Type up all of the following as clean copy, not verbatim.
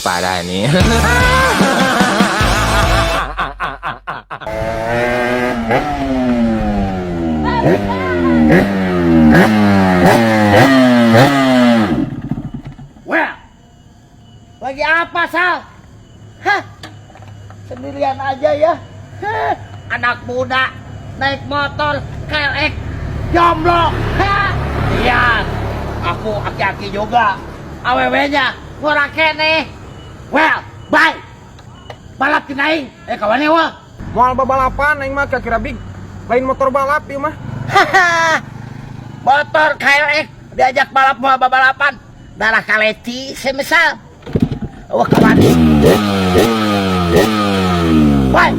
Parah nih. Well, lagi apa, Sal? Hah? Sendirian aja ya? Hah? Anak muda naik motor KLX jomblo. Hah? Iya, aku aki-aki juga. AWW-nya ngora keneh. Well, bye. Balap aing. Eh kawannya wah. Moal babalapan aing mah kira-kira big. Lain motor balap ieu mah. Hahaha. Motor KLX diajak balap mau balapan. Darah kaleci semisal. Wah kawan. Bye.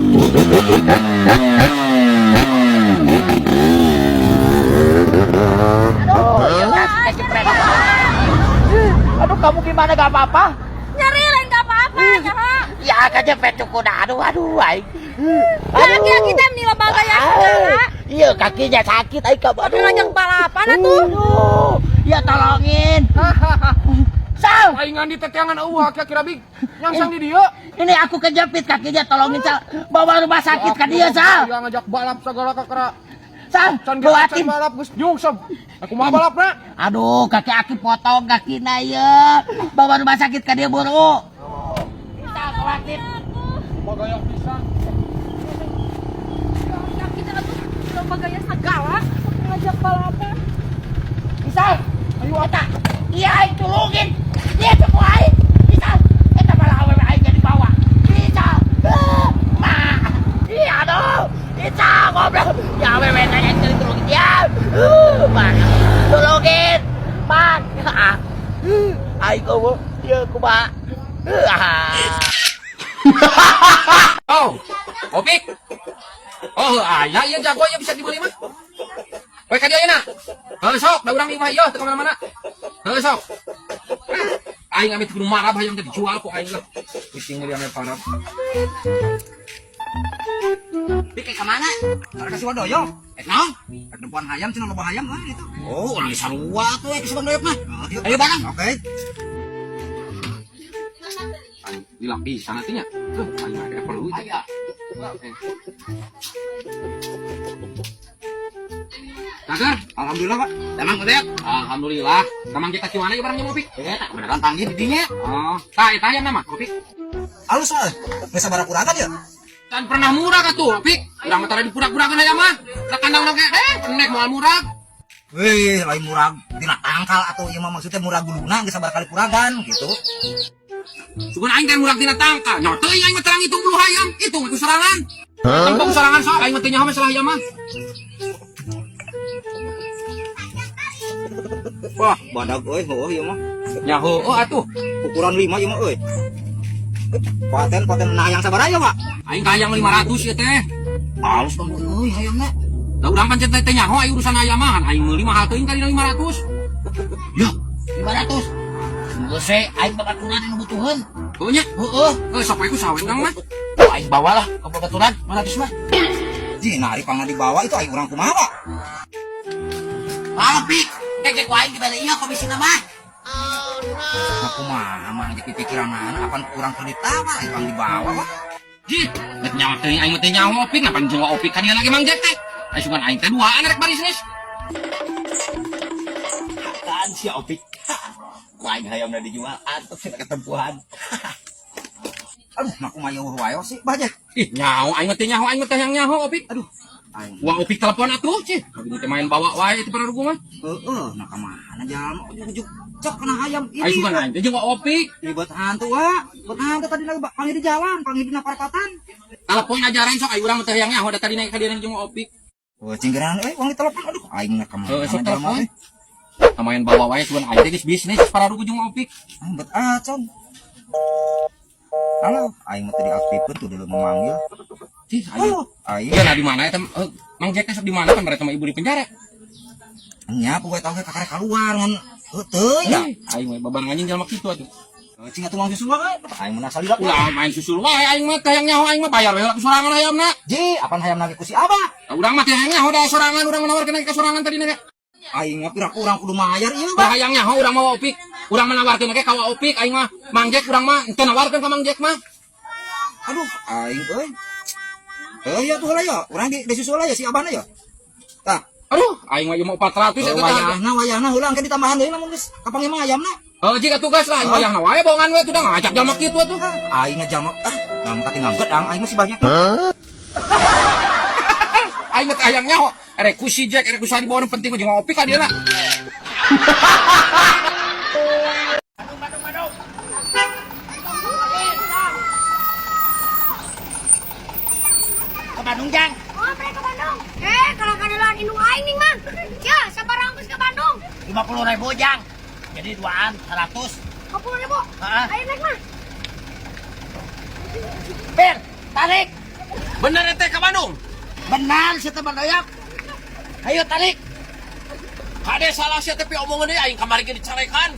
Aduh, ya, kejepret. Aduh, kamu gimana, gak apa-apa? Nyeri lain gak apa-apa nyaho. Ya, kejepret cukup. Aduh, aduh, aing. Ya aki-aki teh meni loba gaya segala. Iya, kakinya sakit, aing kamu. Aduh. Ngajak balapan atuh. Aduh, ya tolongin. Sal, Aing di teteangan eueuh kira-kira big. Nyangsang di dieu. Ini aku kejepit kakinya, tolongin Sal. Bawa rumah sakit ke dia, Sal. Ya ngajak balap segala kakara. Sal, Can ge acan buatin. Balap geus nyungsep. Aku mah balapna. Aduh, kaki aki potong kakinya ya. Bawa rumah sakit ke dia buru. Sal, khawatir. Loba gaya pisan. Aki teh atuh loba gaya segala ngajak balapan. Sal, ayo eta. Iya, aing tulungin. Iya, cukup aing. Sal, eta malah awewe aing jadi bawa. Sal, ah, ma. Iya, aduh. Sal, goblok. Ya awewe teh yang jadi tulungin dia. Ma. Tulungin. Ma. Ah. Aing eueuh, ieu kumaha. Ah. Oh, Opik. Oh, aya ieu jago ieu bisa dibeli mah. Poe ka dieu ayeuna. Heuh sok, da urang di imah ieu teu ka mana-mana. Heuh sok. Aing ame teu kudu marab hayang teh dijual ku aing lah. Pusing meuli ame parab. Pik ka mana? Arek ka Siwandoyok. Eh naon? Rek nempoan hayam cenah loba hayam lah itu. Oh, urang di sarua tuh ke Siwandoyok mah. Oh, yuk. Ayo bareng. Oke. Lila pisan atuh nya. Tuh, aing mah perlu itu. Aya. Kagar, Alhamdulillah, Pak. Damang kudet. Alhamdulillah. Damang kita ki mana ieu barangnya Opik? Eh, tak beneran panggil di dinya. Oh, tah eta hayam nama Opik. Alus mah. Geus sabaraha kurangan ya? Can pernah murah atuh, Opik. Urang mah tara dipurak-purakeun hayam mah. Da kandang oge nek moal murah. Wih, lain murah tina tangkal atau ieu mah maksudnya murah guluna geus sabaraha kali kuragan gitu. Sugan aing teh murah tina tangkal. Nyawa teuing aing mah terang hitung bulu hayam, hitung ku sorangan. Tempo ku sorangan sok aing mah teu nyaho masalah hayam mah. Wah, badag euy, heueuh ieu mah. Nya heueuh atuh. Ukuran 5 ieu mah euy. Paten-paten nah hayang sabaraha ieu, Pak? Aing ka hayang 500 ieu teh. Alus dong euy hayangna. Da urang pan teh nyaho aing urusan hayam mah, aing meuli mahal teuing kali 500. Yo, 500. Geus we aing babaturan anu butuheun. Heueuh nya. Heueuh. Heuh sok we ku saha we urang mah. Aing bawalah ke babaturan 500 mah. Ji, nah ari pangna dibawa itu aing urang kumaha, Pak? Ah, Pik. Dek ku aing dibere ieu komisina mah. Nah, kumaha mah jadi pikiran apan kurang keur ditawar aing pang dibawa, Pak. Ji, rek nyawa teuing aing mah teu nyaho Opik, napa jeung Opik ka dieu lagi Mang Jack teh. Aing sugan aing teh duaan rek bisnis. Apaan sih Opik? Ku aing hayamna dijual antos cenah ketempuhan. Aduh, nah kumaha ieu wae sih, Bah Jack. Ih, nyaho aing mah teu nyaho aing mah teh yang nyaho Opik. Aduh, aing. Uang Opik telepon atuh, cih. Abi teh main bawa wae itu pararugu mah. Heeh, nah ka mana jalma ujug-ujug cok kena hayam ini. Aing sugan aing teh jeung Opik. Ini buat hantu, Wak. Buat hantu tadi lagi panggil di jalan, panggil di parapatan. Telepon ajaran sok aing urang mah teh yang nyaho da tadi naik ka dieu jeung Opik. Wah, cinggiran euy, uang ditelepon. Aduh, aing mah ka mana Heeh, sok jalma telepon. euy. Main bawa wae sugan aing teh geus bisnis pararugu jeung Opik. Aing bet acong. Halo, aing mah tadi aktifkeun tuh dulu memanggil. Cih, aing. Oh, aing. Iya, nah di mana eta Mang Jack teh sok di mana kan mereka sama ibu di penjara. Nya pokoke tau ge kakare keluar ngan heuh teuing da. Aing mah babareng anjing jalma kitu atuh. Cing atuh mang susul wae. Aing mah salila. Ulah main susul wae aing mah teh yang nyaho aing mah bayar we heula ku sorangan hayamna. Ji, apan hayam lagi ku si Abah? Da urang mah teh yang nyaho da sorangan urang menawarkeun ka sorangan tadi na. Aing mah pira kurang kudu mayar ieu, Bah Bah. hayang nyaho urang mau Opik. Urang mah nawarkeun ge ka Wa Opik aing mah. Mang Jack urang mah henteu nawarkeun ka Mang Jack mah. Aduh, aing euy. Eh ya tuh lah ya, urang di disusul ya si abahna ya. Tah, Aduh, aing mah ieu mah 400 eta teh. Wayahna wayahna heula engke ditambahan deui lamun geus kapanggih mah ayamna. Heuh, jika tugas lah aing wayahna wae bohongan we tuh dah ngajak jalma kitu atuh. Aing ngajalma ah, nah katinggal gedang aing masih banyak. Aing mah teh hayang nyaho. Erek ku si Jack, erek ku saha dibawa nu penting mah jeung Wa Opik ka dieuna. Bandung, Bandung, Bandung. Ke Bandung, Jang. Oh, mereka ke Bandung. Eh, kalau kadelan indung aing nih, Mang. Ya, sabar ongkos ke Bandung. 50 ribu, Jang. Jadi duaan 100. 50 ribu. Heeh. Ayo naik, Mang. Bir, tarik. Bener ente ke Bandung? Benar si teman doyok. Ayo tarik. Kade salah sia tapi omongan deui aing kamari ge dicarekan.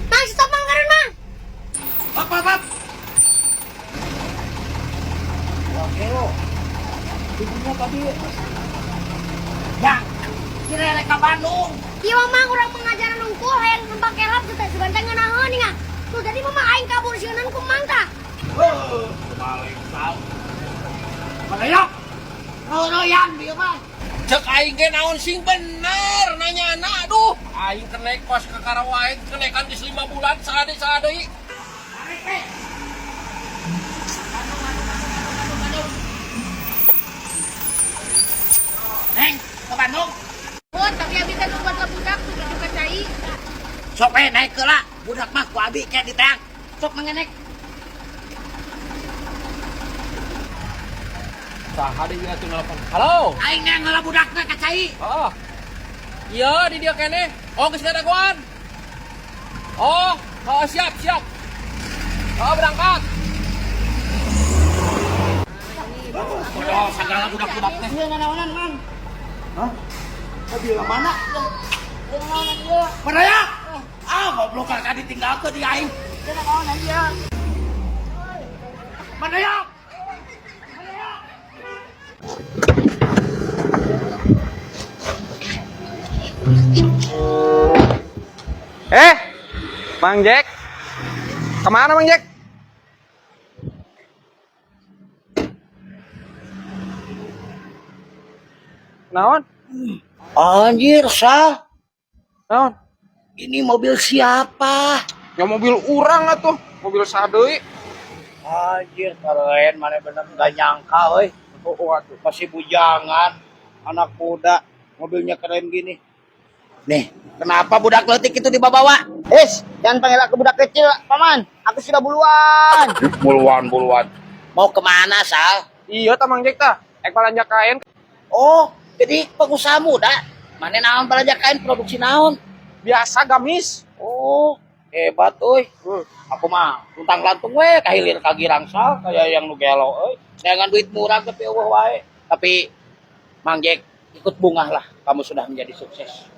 Mang, stop, Mang, karun, Mang. Hop, hop, hop. Oke lo. Ibunya tadi. Jang, si Rere ke Bandung. Iya, Mang, urang pengajaran unggul hayang nembak kelap teh sugan teh ngeunaheun nih, Tuh jadi mama aing kabur sieunan ku Mang tah. Heuh, balik sal. Malayok. Royan bieu mah. Cek aing ge naon sing bener nanya anak aduh. Aing kenaik kos ke Karawae kenaikan geus 5 bulan saade saade. Tarik, Pe. Bandung, Bandung, Bandung, Bandung, Bandung. Neng, ke Bandung. Oh, tapi abi teh buat budak tuh juga cai. Sok we naik ke lah. Budak mah ku abi kayak diteang. Sok mengenek. Saha deui atuh nelpon. Halo. Aing nang ngalah budakna ka cai. Oh. Iya, di dia kene. Oh, geus ngadagoan. Oh, oh siap, siap. Oh, berangkat. Bodoh segala budak-budak teh. Iya nanaonan, Mang. Hah? Mobil mana? Iya nanaonan ieu. Mana ya? Ah, goblok kan ditinggalkeun di aing. Iya nanaonan ieu. Mana ya? Eh, Mang Jack. Kemana Mang Jack? Naon? Anjir, Sal. Naon? Ini mobil siapa? Ya mobil urang atuh, mobil sadeui. Anjir, keren, mana bener nggak nyangka, woi. Oh, oh atuh. Masih bujangan, anak muda, mobilnya keren gini. Nih, kenapa budak leutik itu dibawa? Es, jangan panggil aku budak kecil, Paman. Aku sudah buluan. Buluan, buluan. Mau kemana, Sal? Iya tah Mang Jack tah. Ek balanja kain. Oh, jadi pengusaha muda. Mana naon belanja kain produksi naon? Biasa gamis. Oh, hebat euy. Aku mah luntang lantung we kahilir ka girang Sal kayak yang nu gelo euy. Dengan duit murah tapi euweuh wae. Tapi Mang Jack ikut bungah lah kamu sudah menjadi sukses.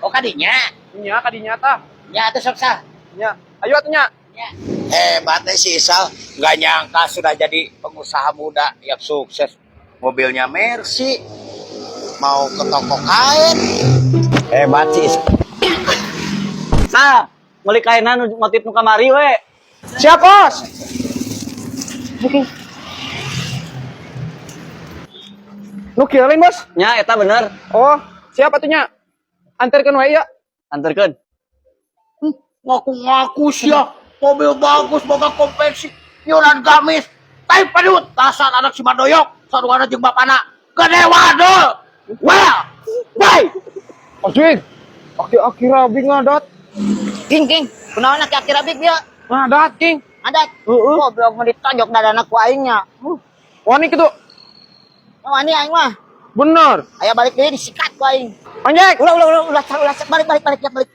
Oh kadinya, Nya kadinya tah. nya atuh sok Sal. Nya. Ayo atuh nya. Ya. Hebat nih si Isal, nggak nyangka sudah jadi pengusaha muda yang sukses. Mobilnya Mercy, mau ke toko kain. Hebat sih Isal. Sal, meuli kainan nu motif nu kamari we. Siap, Bos. Nu kieu lain, Bos. Nya eta bener. Oh, siap atuh nya. Anterkeun wae ya. Anterkeun. Ngaku-ngaku sih ya, mobil bagus, boga konveksi, nyuran gamis, tai padut, dasar anak si Madoyok, sarwana jeung bapana, gede wadul, well, bye. Anjing. Aki-aki rabi ngadat. King, king. Kunaon aki-aki rabik ieu? Ngadat, King. Adat. Heeh. Goblok mau ditonjok dadana ku aing nya. Wani kitu. Wani aing mah. Bener. Aya balik deui disikat ku aing. Mang Jack. Ulah ulah ulah ulah ulah balik balik balik balik.